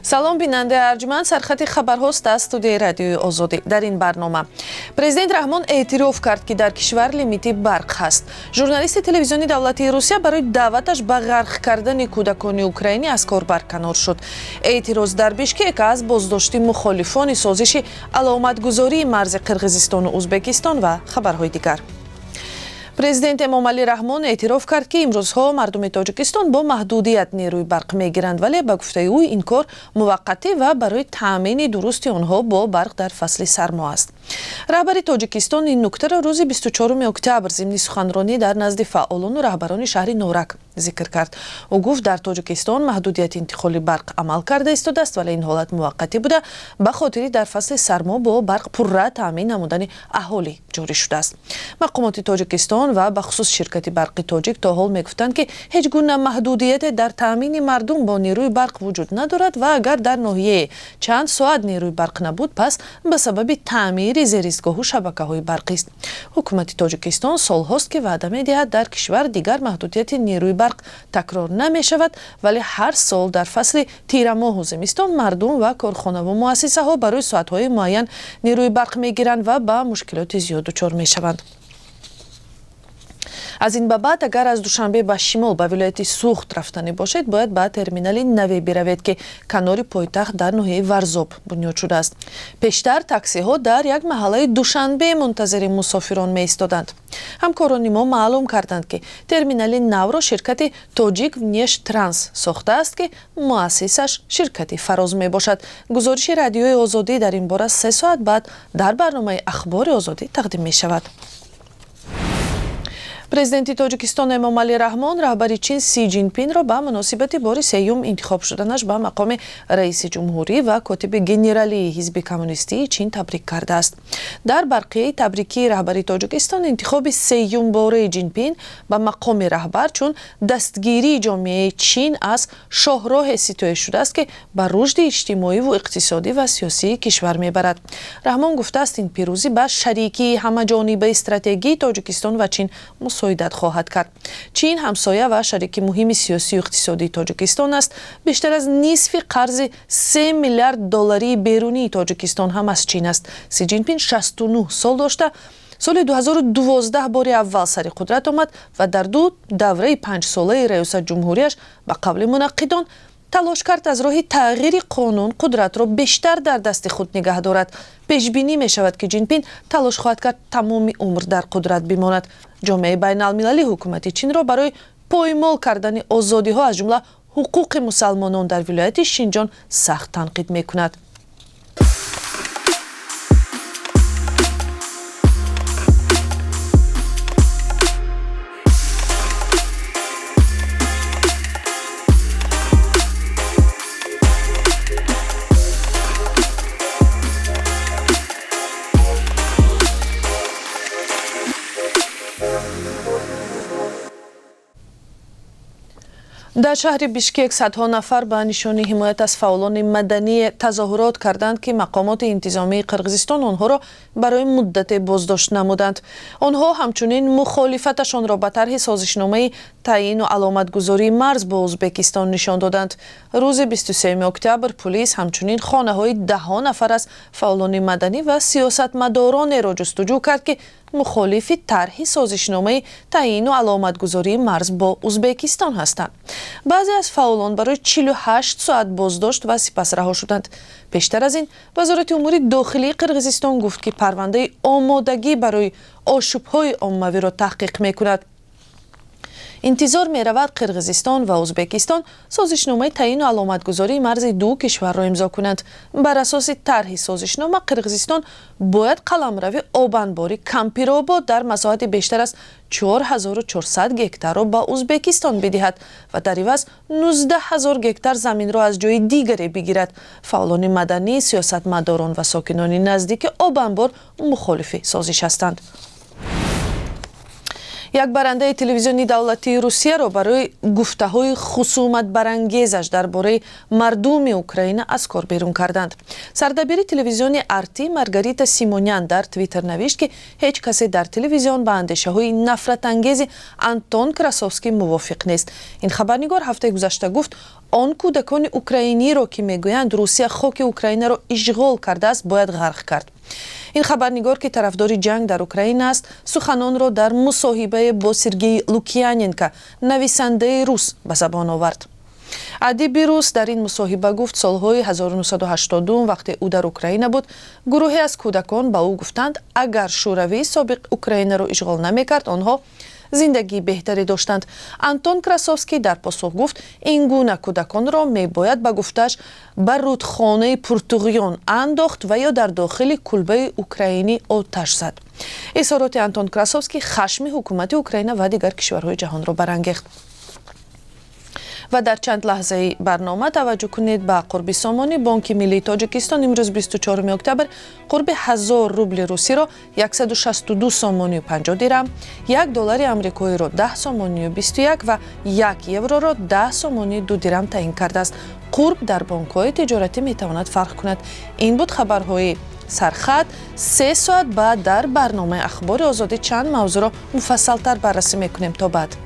Салом, бинандаи арҷманд. Сархати хабарҳост аз студияи Радиои Озодӣ. Дар ин барнома: Президент Раҳмон эътироф кард, ки дар кишвар лимити барқ ҳаст. Журналисти телевизиони давлатии Русия барои даъваташ ба ғарқ кардани кӯдакони украинӣ аз кор барканор шуд. Эътироз дар Бишкек аз боздошти мухолифони созиши аломатгузории марзи Қирғизистону Ӯзбекистон ва хабарҳои дигар. Президент Эмомалӣ Раҳмон эътироф кард, ки имрӯзҳо мардуми Тоҷикистон бо маҳдудият нерӯи барқ мегиранд, вале ба гуфтаи ӯ ин кор муваққатӣ ва барои таъмини дурусти онҳо бо барқ дар фасли сармо аст. Раҳбари Тоҷикистон ин нуктаро рӯзи 24 октябр зимни суханронӣ дар назди фаъолону раҳбарони шаҳри Норак зикр кард. Ӯ гуфт, дар Тоҷикистон маҳдудияти интиқоли барқ амал карда истодааст, вале ин ҳолат муваққатӣ буда, ба хотири дар фасли сармо бо барқ пурра таъмин намудани аҳолӣ ҷорӣ шудааст. Мақомоти Тоҷикистон ва бахусус ширкати Барқи Тоҷик то ҳол мегуфтанд, ки ҳеҷ гуна маҳдудияте дар таъмини мардум бо нерӯи барқ вуҷуд надорад ва агар дар ноҳияе чанд соат нерӯи барқ набуд, пас ба сабаби таъмири зеристгоҳу шабакаҳои барқист. Ҳукумати Тоҷикистон солҳост, ки ваъда медиҳад, дар кишвар дигар маҳдудияти нерӯи барқ такрор намешавад, вале ҳар сол дар фасли тирамоҳу зимистон мардум ва корхонаву муассисаҳо барои соатҳои муайян нерӯи барқ мегиранд ва ба мушкилоти зиёд дучор мешаванд. Аз ин ба баъд, агар аз Душанбе ба шимол, ба вилояти Суғд рафтанӣ бошед, бояд ба терминали наве биравед, ки канори пойтахт дар ноҳияи Варзоб бунёд шудааст. Пештар таксиҳо дар як маҳаллаи Душанбе мунтазири мусофирон меистоданд. Ҳамкорони мо маълум карданд, ки терминали навро ширкати Тоҷик Внештранс сохтааст, ки муассисаш ширкати Фароз мебошад. Гузориши Радиои Озодӣ дар ин бора 3 соат баъд дар барномаи Ахбори Озодӣ тақдим мешавад. Президенти Тоҷикистон Эмомалӣ Раҳмон раҳбари Чин Си Ҷинпинро ба муносибати бори сеюм интихоб шуданаш ба мақоми раиси ҷумҳурӣ ва котиби генералии Ҳизби коммунистии Чин табрик кардааст. Дар барқияи табрикии раҳбари Тоҷикистон интихоби сеюмбораи Ҷинпин ба мақоми раҳбар чун дастгирии ҷомеаи Чин аз шоҳроҳе ситоиш шудааст, ки ба рушди иҷтимоиву иқтисодӣ ва сиёсии кишвар мебарад. Раҳмон гуфтааст, ин пирӯзӣ ба шарикии ҳамаҷонибаи стратегии Тоҷикистон ва Чин мусоидат хоҳад кард. Чин ҳамсоя ва шарики муҳими сиёсию иқтисодии Тоҷикистон аст. Бештар аз нисфи қарзи 3 миллиард долларии берунии Тоҷикистон ҳам аз Чин аст. Си Ҷинпин 69 сол дошта, соли 2012 бори аввал сари қудрат омад ва дар ду давраи панҷсолаи раёсат ҷумҳурияш, ба қавли мунаққидон, талош кард аз роҳи тағйири қонун қудратро бештар дар дасти худ нигаҳ дорад. Пешбинӣ мешавад, ки Ҷинпин талош хоҳад кард тамоми умр дар қудрат бимонад. Ҷомеаи байналмилалӣ ҳукумати Чинро барои поймол кардани озодиҳо, аз ҷумла ҳуқуқи мусалмонон дар вилояти Шинҷон, сахт танқид мекунад. Дар шаҳри Бишкек садҳо нафар ба нишони ҳимоят аз фаъолони маданӣ тазоҳурот карданд, ки мақомоти интизомии Қирғизистон онҳоро барои муддате боздошт намуданд. Онҳо ҳамчунин мухолифаташонро ба тарҳи созишномаи таъйину аломатгузории марз бо Ӯзбекистон нишон доданд. Рӯзи 23 октябр пулис ҳамчунин хонаҳои даҳҳо нафар аз фаъолони маданӣ ва сиёсатмадоронеро ҷустуҷӯ кард, ки мухолифи тарҳи созишномаи таъйину аломатгузории марз бо Ӯзбекистон ҳастанд. Баъзе аз фаъолон барои 48 соат боздошт ва сипас раҳо шуданд. Пештар аз ин Вазорати умури дохилии Қирғизистон гуфт, ки парвандаи омодагӣ барои ошӯбҳои оммавиро таҳқиқ мекунад. Интизор меравад, Қирғизистон ва Ӯзбекистон созишномаи таъйину аломатгузории марзи ду кишварро имзо кунанд. Бар асоси тарҳи созишнома, Қирғизистон бояд қаламрави обанбори Кампиробод дар масоҳати бештар аз 4400 гектарро ба Ӯзбекистон бидиҳад ва дар иваз 19 ҳазор гектар заминро аз ҷои дигаре бигирад. Фаъолони маданӣ, сиёсатмадорон ва сокинони наздики обанбор мухолифи созиш ҳастанд. Як барандаи телевизиони давлатии Русияро барои гуфтаҳои хусуматбарангезаш дар бораи мардуми Украина аз кор берун карданд. Сардабири телевизиони Арти Маргарита Симонян дар Твиттер навишт, ки ҳеҷ касе дар телевизион ба андешаҳои нафратангези Антон Красовский мувофиқ нест. Ин хабарнигор ҳафтаи гузашта гуфт, он кӯдакони украиниро, ки мегӯянд, Русия хоки Украинаро ишғол кардааст, бояд ғарқ кард. Ин хабарнигор, ки тарафдори ҷанг дар Украина аст, суханонро дар мусоҳибае бо Сергей Лукьяненко, нависандаи рус, ба забон овард. Адиби рус дар ин мусоҳиба гуфт, солҳои 1982, вақте ӯ дар Украина буд, гурӯҳе аз кӯдакон ба ӯ гуфтанд, агар Шӯравии собиқ Украинаро ишғол намекард, онҳо зиндагии беҳтаре доштанд. Антон Красовский дар посух гуфт, ин гуна кӯдаконро мебояд, ба гуфтааш, ба рудхонаи пуртуғён андохт ва ё дар дохили кулбаи украинӣ оташ зад. Изҳороти Антон Красовский хашми ҳукумати Украина ва дигар кишварҳои ҷаҳонро барангехт. Ва дар чанд лаҳзаи барнома таваҷҷӯҳ кунед ба қурби сомонӣ. Бонки миллии Тоҷикистон имрӯз, 24 октябр, қурби 1000 рубли русиро 162 сомонию 50 дирам, 1 доллари амрикоиро 10 сомонию 21 ва 1 евроро 10 сомонию 2 дирам таъин кардааст. Қурб дар бонкҳои тиҷоратӣ метавонад фарқ кунад. Ин буд хабарҳои сархат. 3 соат баъд дар барномаи Ахбори Озодӣ чанд мавзӯъро муфассалтар баррасӣ мекунем. То баъд.